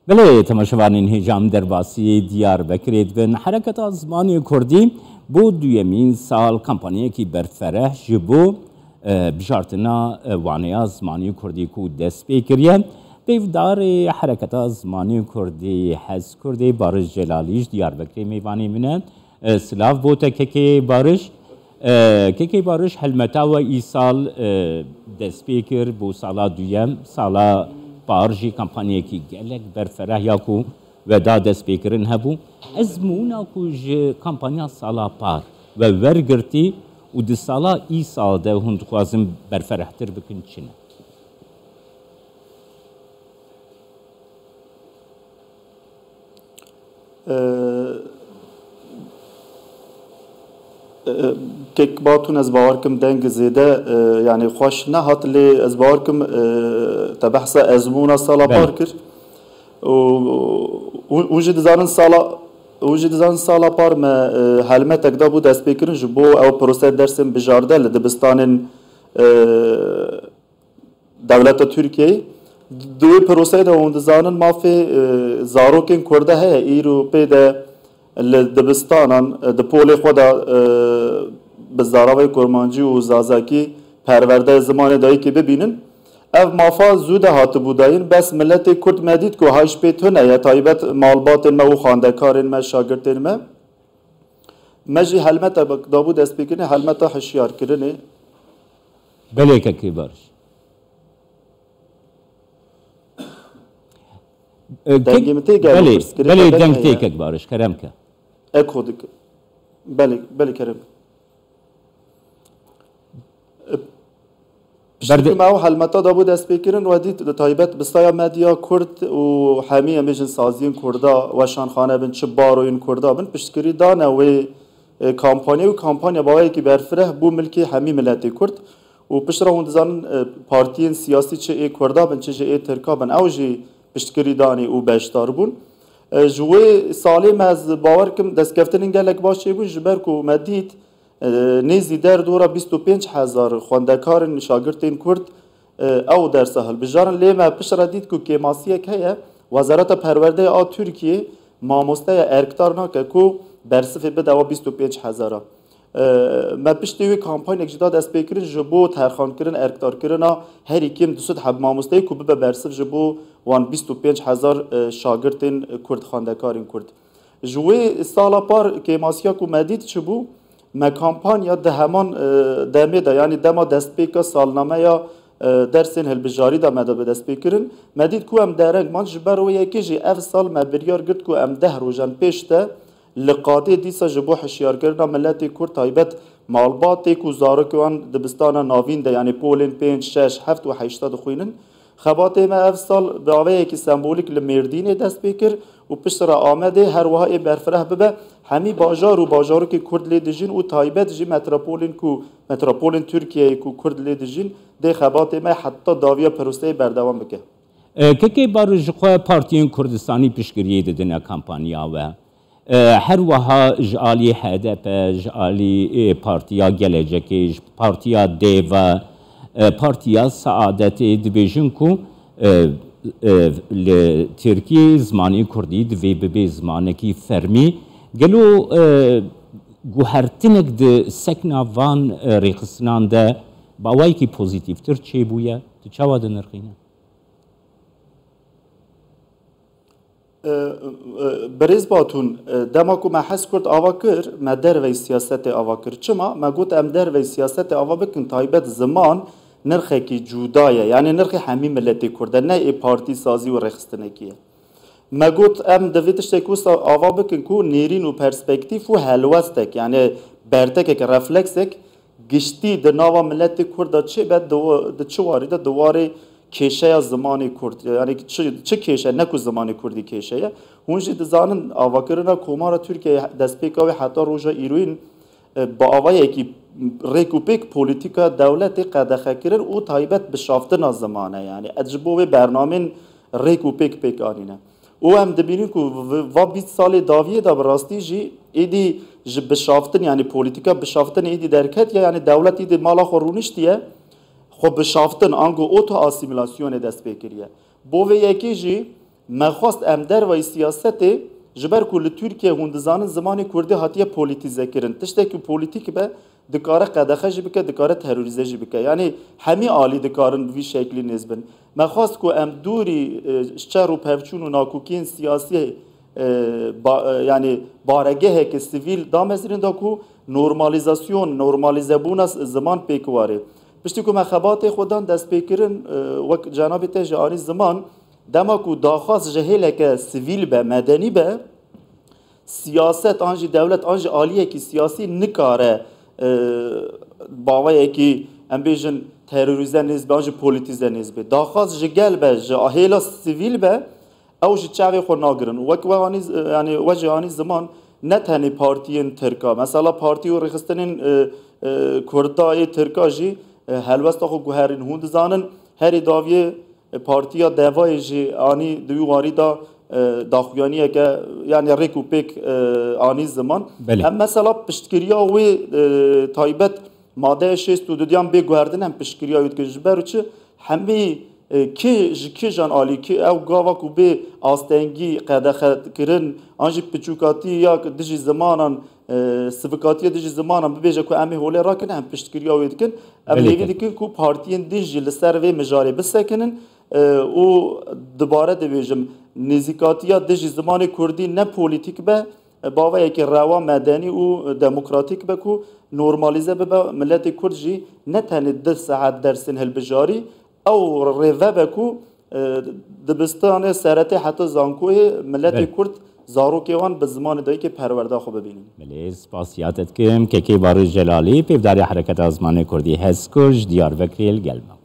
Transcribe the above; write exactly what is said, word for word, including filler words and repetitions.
Belê, temaşevanên hêja em derbasî Diyarbekirê dibin. Hereketa Zimanê Kurdî bo duyemîn sal kampanyayekî berfereh ji bo, e, bijartina, e, waneya zimanê Kurdî ku dest pê kiriye. Pêvdarê Hereketa Zimanê Kurdî, Hez Kurdê, Bariş Celalî ji Diyarbekirê mêvanê min e. E, silav bo te kekê Bariş. E, kekê Bariş, helmeta we îsal, e, dest pê kir, bû sala duyem, sala par jî kampanyekî gelek berfereh ya ku we da destpêkirin hebû. Ezmûna ku ji kampanya sala par we wergirtî û di sala îsal de hûn dixwazin berferehtir bikin çi ne? Ee, e, Kek Batûn, ez bawer kim deng zêde, e, yani xweş nehat, lê ez bawer kim, e, te behsa ezmûna sala Belê. par kir. Û, û, û jî dizanin sala, û jî dizanin sala par me, e, helmetek da bû destpêkirin ji bo ew proseyê dersên bijarde li dibistanên, e, dewleta Tirkiyeyê. Di wê proseyê de hûn dizanin mafê, e, zarokên Kurda heye. Îro pê de li dibistanan, e, di polê xwe de, e, bi zaravayê kurmancî û zazakî perwerdeyê zimanê dayikê bibînin. Ev mafa zû de hatibû dayîn, bes miletê Kurd me dît ku hay ji pê tune ye, taybet malbatên me û xwendekarên me, şagirtên me. Me jî helmeta dabû destpêkirinê, helmeta hişyarkirinê. Belê kekê Bariş. E, Dengê kek-, min tê gel, belê, pirsgirêka belê, deng deng tê heye. Kek Bariş, kerem ke. Eko dik-, belê, belê kerem. E, Piştî Berde- ku me ew helmeta dabû destpêkirin, we dît di taybet bi saya medya Kurd û hemî em bêjin saziyên Kurda, weşanxane bin, çi baroyên Kurda bin, piştgirî dane wê, e, kampanyayê û kampanya baweyekî berfireh bû milkê hemî miletê Kurd. Û piştre hûn dizanin, e, partiyên siyasî çi ê Kurda bin, çi jî ê Tirka bin, ew jî piştgirî danê û beşdar bûn. E, ji wê salê me ez bawer kim destkeftinin gelek baş çêbûn, ji ber ku me dît, e, nêzî derdora bîst û pênc hezar xwendekarên şagirtên Kurd, e, ew dersa hilbijarin. Lê me piştre dît ku kêmasiyek heye, Wezareta Perwerdeyê a Tirkiyê mamosteya erkdar nake ku bersivê bide wa bîst û pênc hezara. E, me piştî wê kampanyek jî da destpêkirin ji bo terxankirin, erkdarkirina herî kêm du sed heb mamosteyê ku bibe bersiv ji bo wan bîst û pênc hezar, e, şagirtên Kurd, xwendekarên Kurd. Ji wê sala par kêmasiya ku me dît çi bû? Me kampanya di heman, e, demê de, yanî dema destpêka salnameya, e, dersên hilbijarî de me de bi destpêkirin. Me dît ku em dereng man, ji ber wê yekê jî ev sal me biryar girt ku em deh rojan pêş de li qadê dîsa ji bo hişyarkirina miletê Kurd, taybet malbatê ku zarokê wan dibistana navîn de, yanî polên pênc, şeş, heft û heşta dixwînin. Xebatê me ev sal bi avayekî sembolîk li Mêrdînê dest pê kir û piştre Amedê, her wiha ê berfireh bibe. Hemî bajar û bajarokê Kurd lê dijîn û taybet jî metropolên ku, metropolên Tirkiyeyê ku Kurd lê dijîn, dê xebatê me heta dawiya proseyê berdewam bike. E, Kekê Baro, ji xwe partiyên Kurdistanî piştgiriyê didine kampanya we. E, her wiha ji alî H D P, ji alî, e, Partiya Gelecekê, ji Partiya Dê ve, e, Partiya Saadetê dibêjin ku, e, e, li Tirkiyê zimanê Kurdî divê bibe zimanekî fermî. Gelo, e, guhertinek di sekna van, e, rêxistinan de bi awayekî pozîtîftir çêbûye? Tu çawa dinirxîne? E, e, Birêz Batûn, e, dema ku me Hez Kurd ava kir, me derveyî siyasetê ava kir. Çima? Me got, em derveyî siyasetê ava bikin, taybet ziman nirxekî cuda ye. Yanî nirxê hemî miletê Kurd e, ne ê partî, sazî û rêxistinekî ye. Me got, em divê tiştek wisa ava bikin ku nêrîn û perspektîf û helwestek, yanî bertekek, refleksek giştî di nava miletê Kurd de çêbe, di, di çi warî de, di warê kêşeya zimanê Kurd, yanî çi, çi kêşe, ne ku zimanê Kurdî kêşe ye. Hûn jî dizanin, avakirina Komara Tirkiyeyê, destpêka wê heta roja îroyîn, e, bi avayekî rêk û pêk polîtîka dewletê qedexe kirin û taybet bişaftina zimane, yanî ez ji bo wê bernamên rêk û pêk pêk anîne. Û em dibînin ku v-, va bîst salê dawiyê de bi rastî jî êdî ji bişaftin, yanî polîtîka bişaftinê êdî derketiye, yanî dewlet êdî mala xwe rûniştiye, xwe bişaftin, ango oto asîmîlasyonê dest pê kiriye. Bo vê yekê jî Me xwest em dervayî siyasetê, ji ber ku li Tirkiye hûn dizanin zimanê kurdî hatiye polîtîzekirin. Tiştekî polîtîk be, dikare qedexe jî bike, dikare terorîze jî bike. Yanî hemî alî dikarin bi vî şeklî nêz bin. Me xwest ku em dûrî, e, ji çer û pevçûn û nakokiyên siyasî, e, ba-, e, yanî baregeheke sivîl damezrînin da ku normalîzasyon, normalîzebûna z-, ziman pêk ware. Piştî ku me xebatê xwe dan destpêkirin, e, wek cenabê te jî anî ziman, dema ku daxwaz ji hêleke sivîl be, medenî be, siyaset an jî dewlet an jî aliyekî siyasî nikare, e, baweyekî, em bêjin, terorîze nêz be an jî polîtîze nêz be. Daxwaz ji gel be, ji hêla sivîl be, ew ji çavê xwe nagirin. Wek we anî, yanî we jî anî ziman, ne tenê partiyên Tirka. Mesela partî û rêxistinên, e, e, Kurda yê Tirka jî, e, helwesta xwe guherîn. Hûn dizanin herî dawiyê, e, Partiya Devayê jî anî di wî warî de, e, daxuyaniyeke, yanî rêk û pêk, e, anî ziman. Belê. Em mesela piştgiriya wê, e, taybet madeya şêst û duyan bê guherdin em piştgiriya wê dikin. Ji ber çi? Hemî, e, kê ji kîjan alî, kê ew gava ku bê astengî, qedexekirin, an jî piçûkatî ya dijî zimanan, e, sivikatiya dijî zimanan bibêje ku em ê holê rakin, em piştgiriya wê dikin. Em Belê hêvî ke. dikin ku partiyên din jî li ser vê mijarê bisekinin, e, û dubare dibêjim, nêzîkatiya dijî zimanê kurdî ne polîtîk be, e, baveyekî rewa, medenî û demokratîk be ku normalîze bibe, miletê kurd jî ne tenê du saet dersên hilbijarî, ew rêve be ku, e, dibistanê seretê heta zankoyê miletê Belê. kurd, zarokê wan bi zimanê dayikê perwerda xwe bibînin. Belê, spasiya te dikim. Kekê Barî Jelalî, pêvdarê Hereketa Zimanê Kurdî, HESKO, ji Diyarbekirê li gel me.